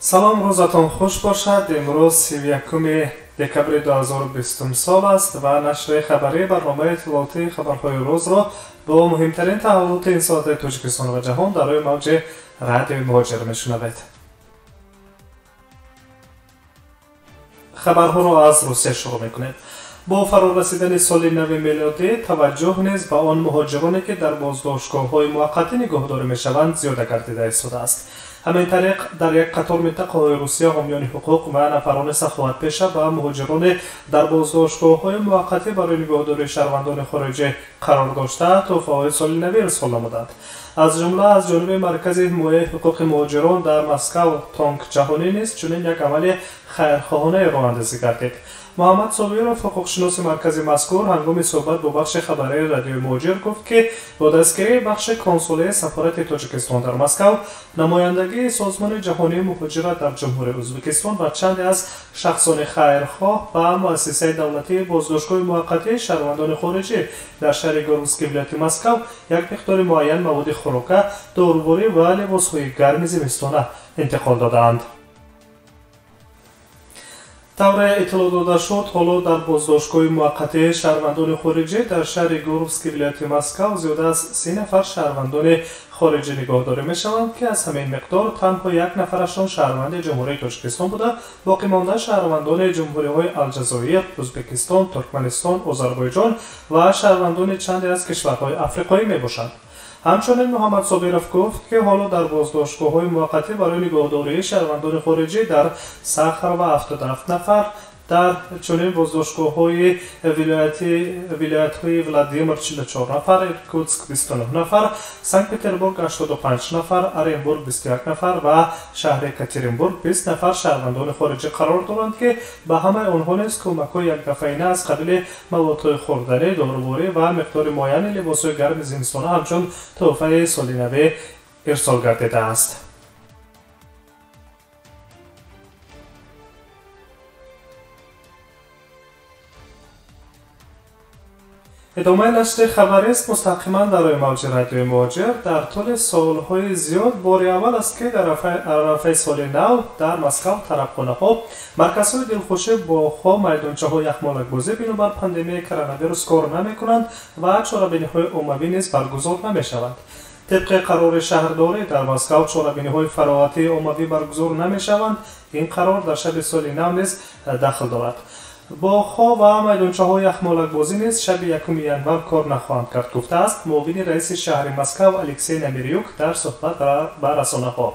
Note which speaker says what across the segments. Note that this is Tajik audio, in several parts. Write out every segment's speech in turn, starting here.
Speaker 1: Салом, рӯзатон хуш бошад. Имрӯз 31 декабри 2020 сол аст ва нашри хабарии барномаи иттилоотии хабарҳои рӯзро бо муҳимтарин таҳаввулоти ин соатаи Тоҷикистон ва ҷаҳон дар рӯи мавҷи радиои Муҳоҷир мешунавед. Хабарҳоро аз Русия шурӯъ мекунем. Бо фарорасидани соли нави мелодӣ таваҷҷӯҳ низ ба он муҳоҷироне, ки дар боздоштгоҳҳои муваққатӣ нигаҳдорӣ мешаванд, зиёда гардида истодааст. Ҳамин тариқ дар як қатор минтақаҳои Русия ҳомиёни ҳуқуқ ва нафарони саховатпеша ба муҳоҷироне дар боздоштгоҳҳои муваққатӣ барои нигаҳдории шаҳрвандони хориҷӣ қарор дошта тӯҳфаҳои соли навӣ ирсол намуданд. Аз ҷумла аз ҷониби Маркази ҳимояи ҳуқуқи муҳоҷирон дар Москав Тонг ҷаҳонӣ низ чунин як амали хайрхоҳонаи роҳандозӣ гардид. Муҳаммад Собиров, ҳуқуқшиноси маркази мазкур, ҳангоми суҳбат бо бахши хабарии радиои Муҳоҷир гуфт, ки бо дастгирии бахши консулияи сафорати Тоҷикистон дар Москав, намояндагии Созмони ҷаҳонии муҳоҷират дар Ҷумҳурии Ӯзбекистон ва чанде аз шахсони хайрхоҳ ба муассисаи давлатии боздоштгоҳи муваққатии шаҳрвандони хориҷӣ дар шаҳри Горовский вилояти Москав як миқдори муайян маводи хӯрока, доруворӣ ва либосҳои гарми зимистона интиқол додаанд. Тавре иттилоъ дода шуд, ҳоло дар боздоштгоҳи муваққатии шаҳрвандони хориҷӣ дар шаҳри Горовский вилояти Москав зиёда аз 30 нафар шаҳрвандони хориҷӣ нигаҳдорӣ мешаванд, ки аз ҳамин миқдор танҳо як нафарашон шаҳрванди Ҷумҳурии Тоҷикистон буда, боқимонда шаҳрвандони ҷумҳуриҳои Алҷазоир, Ӯзбекистон, Туркманистон, Озарбойҷон ва шаҳрвандони чанде аз кишварҳои африқоӣ мебошанд. Ҳамчунин Муҳаммад Собиров гуфт, ки ҳоло дар боздоштгоҳҳои муваққатӣ барои нигаҳдории шаҳрвандони хориҷӣ дар Сахарова 77 нафар, дар чунин боздоштгоҳҳои вилоятҳои Владимир 44 нафар, Иркутск 29 нафар, Санкт-Петербург 85 нафар, Оренбург 21 нафар ва шаҳри Екатеринбург 20 нафар шаҳрвандони хориҷӣ қарор доранд, ки ба ҳамаи онҳо низ кӯмакҳои якдафъаина аз қабили маводҳои хӯрданӣ, доруворӣ ва миқдори муайяни либосҳои гарми зимистона ҳамчун тӯҳфаи соли навӣ ирсол гардидааст. Идомаи нашри хабарист мустақиман дар рӯи мавҷи радиои Муҳоҷир. Дар тӯли солҳои зиёд бори аввал аст, ки дар арафаи соли нав дар Москав тарабхонаҳо, марказҳои дилхушӣ, боғҳо, майдончаҳои яхмолакбозӣ бинобар пандемияи коронавирус кор намекунанд ва чорабиниҳои оммавӣ низ баргузор намешаванд. Тибқи қарори шаҳрдорӣ дар Москав чорабиниҳои фароғатии оммавӣ баргузор намешаванд. Ин қарор дар шаби соли нав низ дахл дорад. Боғҳо ва майдончаҳои яхмолакбозӣ низ шаби 1 январ кор нахоҳанд кард, гуфтааст муовини раиси шаҳри Москав Алексей Намирюк дар суҳбат ба расонаҳо.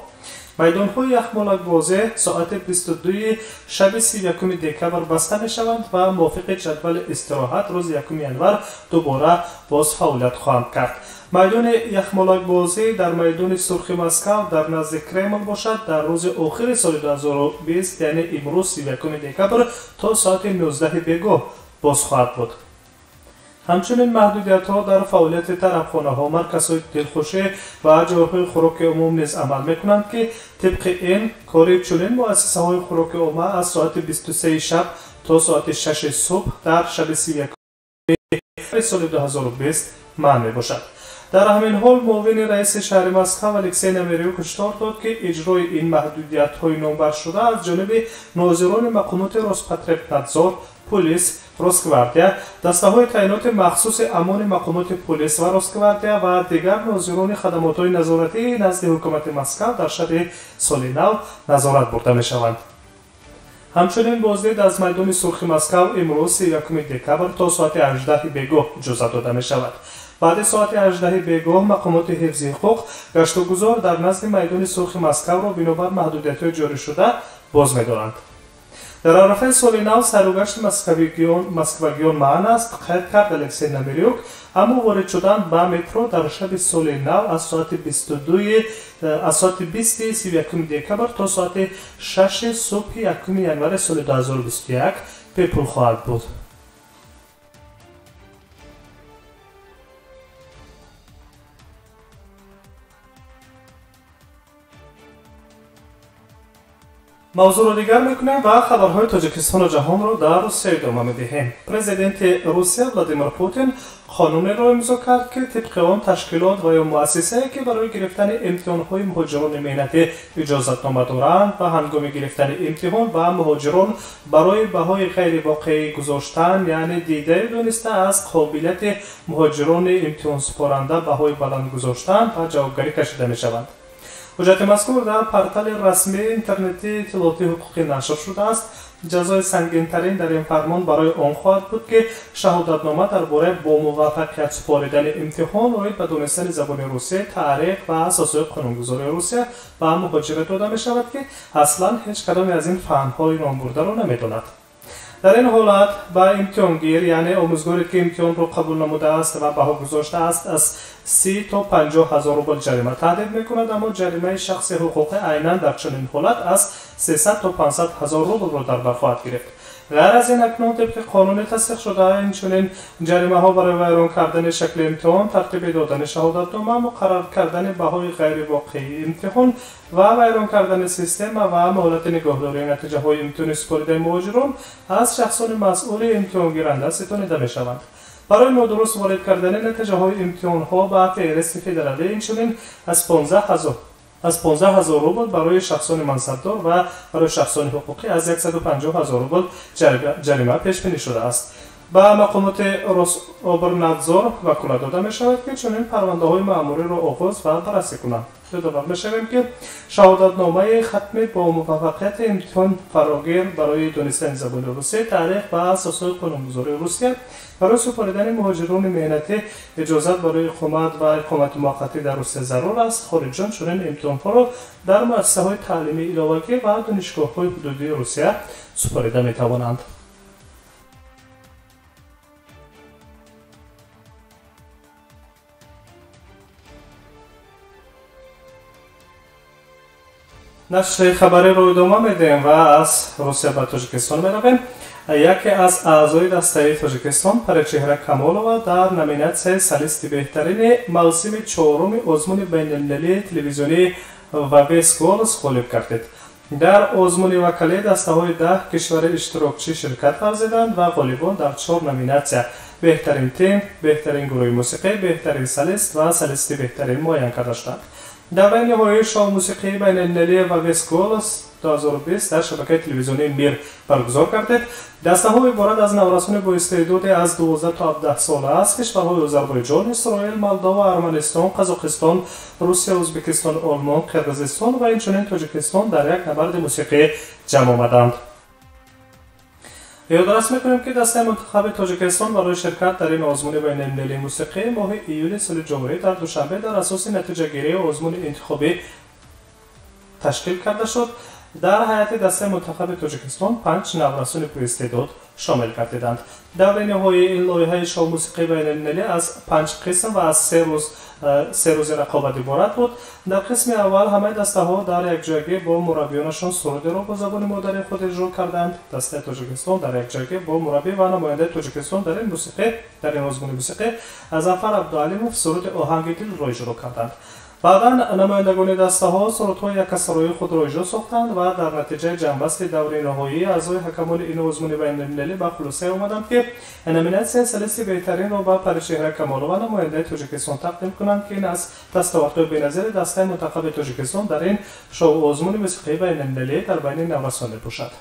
Speaker 1: Майдонҳои яхмолакбозӣ соати 22 шаби 31 декабр баста мешаванд ва мувофиқи ҷадвали истироҳат рӯзи 1 январ дубора боз фаъолият хоҳанд кард. Майдони яхмолакбозӣ дар майдони Сурхи Москав дар назди Кремл бошад, дар рӯзи охири соли 2020, яъне имрӯз 31 декабр то соати 19 бегоҳ боз хоҳад буд. Ҳамчунин маҳдудиятҳо дар фаъолияти тарабхонаҳо, марказҳои дилхушӣ ва ҷойҳои хӯроки умум низ амал мекунанд, ки тибқи ин кори чунин муассисаҳои хӯроки омма аз соати 23 шаб то соати 6 субҳ дар шаби 31 соли 2020 манъ мебошад. Дар ҳамин ҳол муовини раиси шаҳри Москав Алексей Намирюк ҳушдор дод, ки иҷрои ин маҳдудиятҳои номбаршуда аз ҷониби нозирони мақомоти Роспотребнадзор, пулис, Росгвардия, дастаҳои таъиноти махсуси амони мақомоти пулис ва Росгвардия ва дигар нозирони хадамотҳои назоратии назди ҳукумати Москав дар шаби соли нав назорат бурда мешаванд. Ҳамчунин боздид аз майдони Сурхи Москав имрӯз 31 декабр то соати 18 бегоҳ иҷозат дода мешавад. Баъди соати 18 бегоҳ мақомоти ҳифзи ҳуқуқ гаштугузор дар назди майдони Сурхи Москавро бинобар маҳдудиятҳои ҷорӣшуда боз медоранд. Дар арафаи соли нав сайругашти москвагиён манъ аст, қайд кард Алексей Намирюк, аммо ворид шудан ба метро дар шаби соли нав аз соати 22 аз соати 20 31 декабр то соати 6 субҳи 1 январи соли 2021 бепул хоҳад буд. Мавзӯъро дигар мекунем ва хабарҳои Тоҷикистону ҷаҳонро дар Русия идома медиҳем. Президенти Русия Владимир Путин қонунеро имзо кард, ки тибқи он ташкилот ва ё муассисае, ки барои гирифтани имтиҳонҳои муҳоҷирони меҳнатӣ иҷозатнома доранд ва ҳангоми гирифтани имтиҳон ба муҳоҷирон барои баҳои ғайривоқеӣ гузоштан, яъне дидаю дониста аз қобилияти муҳоҷирони имтиҳонсупоранда баҳои баланд гузоштан, ба ҷавобгарӣ кашида мешаванд. Ҳуҷҷати мазкур дар портали расмии интернетии иттилоотии ҳуқуқӣ нашр шудааст. Ҷазои сангинтарин дар ин фармон барои он хоҳад буд, ки шаҳодатнома дар бораи бо муваффақият супоридани имтиҳон оид ба донистани забони русия, таърих ва асосҳои қонунгузории Русия ба муҳоҷира дода мешавад, ки аслан ҳеҷ кадоме аз ин фанҳои номбурдаро намедонад. Дар ин ҳолат ба имтиҳонгир, яъне омӯзгоре, ки имтиҳонро қабул намудааст ва баҳо гузоштааст, аз 30 то 50 ҳазор рубл ҷарима таҳдид мекунад, аммо ҷаримаи шахси ҳуқуқӣ айнан дар чунин ҳолат аз 300 то 500 ҳазор рублро дар бар хоҳад гирифт. Ғайр аз ин, акнун тибқи қонуни тасдиқшуда инчунин ҷаримаҳо барои вайрон кардани шакли имтиҳон, тартиби додани шаҳодатнома, муқаррар кардани баҳои ғайривоқеии имтиҳон ва вайрон кардани система ва муҳлати нигоҳдории натиҷаҳои имтиҳони супоридаи муҳоҷирон аз шахсони масъули имтиҳонгиранда ситонида мешаванд. Барои нодуруст ворид кардани натиҷаҳои имтиҳонҳо ба феҳристи федералӣ инчунин аз 15 ҳазор рубл барои шахсони мансабдор ва барои шахсони ҳуқуқӣ аз 150 ҳазор рубл ҷарима пешбинӣ шудааст. Ба мақомоти Рособрнадзор ваколат дода мешавад, ки чунин парвандаҳои маъмуриро оғоз ва баррасӣ кунанд. Ёдовар мешавем, ки шаҳодатномаи хатми бо муваффақияти имтиҳон фарогир барои донистани забони русия, таърих ва асосҳои қонунгузории Русия барои супоридани муҳоҷирони меҳнатӣ иҷозат барои иқомат ва иқомати муваққатӣ дар Русия зарур аст. Хориҷиён чунин имтиҳонҳоро дар муассисаҳои таълимии иловагӣ ва донишгоҳҳои ҳудудии Русия супорида метавонанд. Нашри хабариро идома медиҳем ва аз Русия ба Тоҷикистон меравем. Яке аз аъзои дастаи Тоҷикистон Паричеҳра Камолова дар номинатсияи солисти беҳтарини мавсими чоруми озмуни байналмилалии телевизионии «Во весь голос» ғолиб гардид. Дар озмуни вокалӣ дастаҳои 10 кишвари иштирокчӣ ширкат варзиданд ва ғолибон дар 4 номинатсия беҳтарин тим, беҳтарин гурӯҳи мусиқӣ, беҳтарин солист ва солисти беҳтарин муайян карда шуданд. Давраи ниҳоии шоу мусиқии байналмилалии «Во весь голос» 2020 дар шабакаи телевизионии Мир баргузор гардид. Дастаҳо иборат аз наврасони боистеъдоде аз 12 то 17 сола аз кишварҳои Озарбойҷон, Исроил, Молдова, Арманистон, Қазоқистон, Русия, Ӯзбекистон, Олмон, Қирғизистон ва инчунин Тоҷикистон дар як набарди мусиқӣ ҷамъ омаданд. Ёдрас мекунем, ки дастаи мунтахаби Тоҷикистон барои ширкат дар ин озмуни байналмилалии мусиқӣ моҳи июли соли ҷорӣ дар Душанбе дар асоси натиҷагирии озмуни интихобӣ ташкил карда шуд. Дар ҳайати дастаи мунтахаби Тоҷикистон 5 наврасони пуристеъдод шомил гардиданд. Давраи ниҳоии ин лоиҳаи шоу-мусиқии байналмилалӣ аз 5 қисм ва аз се рӯзи рақобат иборат буд. Дар қисми аввал ҳамаи дастаҳо дар якҷоягӣ бо мураббиёнашон сурудеро бо забони модарии худ иҷро карданд. Дастаи Тоҷикистон дар якҷоягӣ бо мураббӣ ва намояндаи Тоҷикистон дар ин озмуни мусиқӣ Зафар Абдуалимов суруди «Оҳанги дил»-ро иҷро карданд. Баъдан намояндагони дастаҳо сурудҳои якасароии худро иҷро сохтанд ва дар натиҷаи ҷамъбасти даври ниҳоӣ аъзои ҳакамони ин озмуни байналмилалӣ ба хулосае омаданд, ки номинатсияи солисти беҳтаринро ба Паричеҳра Камолова, намояндаи Тоҷикистон, тақдим кунанд, ки ин аз дастовардҳои беназири дастаи мунтахаби Тоҷикистон дар ин шоу-озмуни мусиқии байналмилалӣ дар байни наврасон мебошад.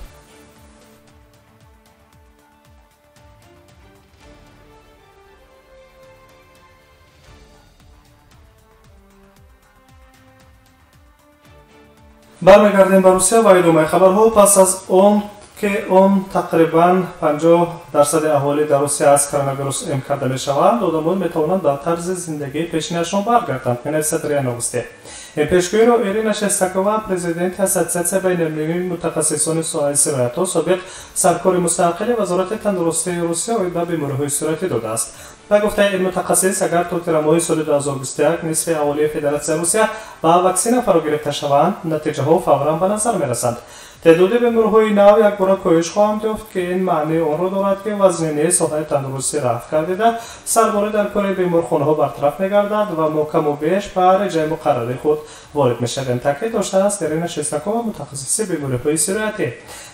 Speaker 1: Бармегардем ба Русия ва идомаи хабарҳо. Пас аз он ки он тақрибан 50% аҳолӣ дар Русия аз коронавирус эм карда мешаванд, одамон метавонанд ба тарзи зиндагии пешинашон баргарданд, менависад РИА Новости. Ин пешгӯиро Ирина Шестакова, президенти Ассотсиатсияи байналмилалии мутахассисони соҳаи сироятҳо, собиқ саркори мустақили Вазорати тандурустии Русия оид ба бемориҳои сироятӣ додааст. Ба гуфтаи ин мутахассис, агар то тирамоҳи соли 2021 нисфи аҳолии Федератсияи Русия ба ваксина фаро гирифта шаванд, натиҷаҳо фавран ба назар мерасанд. Теъдоди беморҳои нав якбора коҳиш хоҳанд ёфт, ки ин маънии онро дорад, ки вазнинии соҳаи тандурустӣ рафъ гардида, сарборӣ дар кори беморхонаҳо бартараф мегардад ва мо каму беш ба реҷаи муқаррарии худ ворид мешавем, таъкид доштааст Ирина Шестакова, мутахассиси бемориҳои сироятӣ.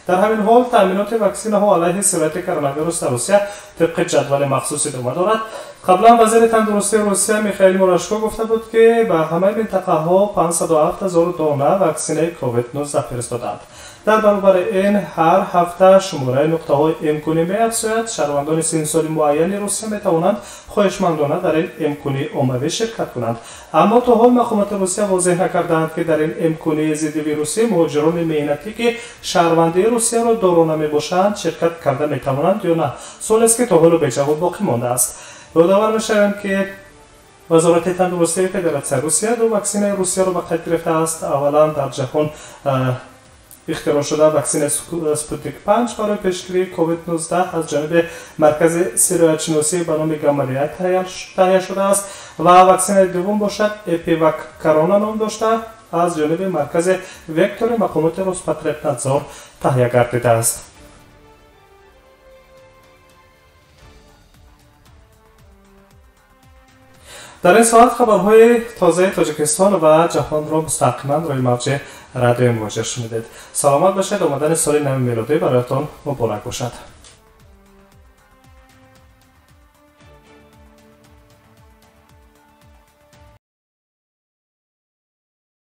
Speaker 1: Дар ҳамин ҳол таъминоти ваксинаҳо алайҳи сирояти коронавирус дар Русия тибқи ҷадвали махсус идома дорад. Қаблан вазири тандурустии Русия Михаил Мурашко гуфта буд, ки ба ҳамаи минтақаҳо 507 0 дона ваксинаи COVID-19 фиристоданд. Дар баробари ин ҳар ҳафта шумораи нуқтаҳои имконӣ меафзояд. Шаҳрвандони синнусоли муайяни Русия метавонанд хоҳишмандона дар ин имконии оммавӣ ширкат кунанд. Аммо то ҳол мақомоти Русия возеҳ накардаанд, ки дар ин имконии зидди вирусӣ муҳоҷирони меҳнатӣ, ки шаҳрвандии Русияро доро намебошанд, ширкат карда метавонанд ё на. Суолест, ки то ҳоло беҷавоб боқӣ мондааст. Ёдовар мешавем, ки Вазорати тандурустии Федератсияи Русия ду ваксинаи Русияро ба қайд гирифтааст. Аввалан дар ҷаҳон ихтироъ шуда ваксинаи Спутник 5 барои пешгирии COVID-19 аз ҷониби Маркази сироятшиносӣ ба номи Гамалея таҳия шудааст ва ваксинаи дуввум бошад Эпивак Корона ном дошта, аз ҷониби Маркази Вектори мақомоти Роспотребнадзор таҳия гардидааст. Дар ин соат хабарҳои тозаи Тоҷикистон ва ҷаҳонро мустақиман рӯи мавҷи радиои Муҳоҷир шунидед. Саломат бошед, омадани соли нави мелодӣ бароятон муборак бошад.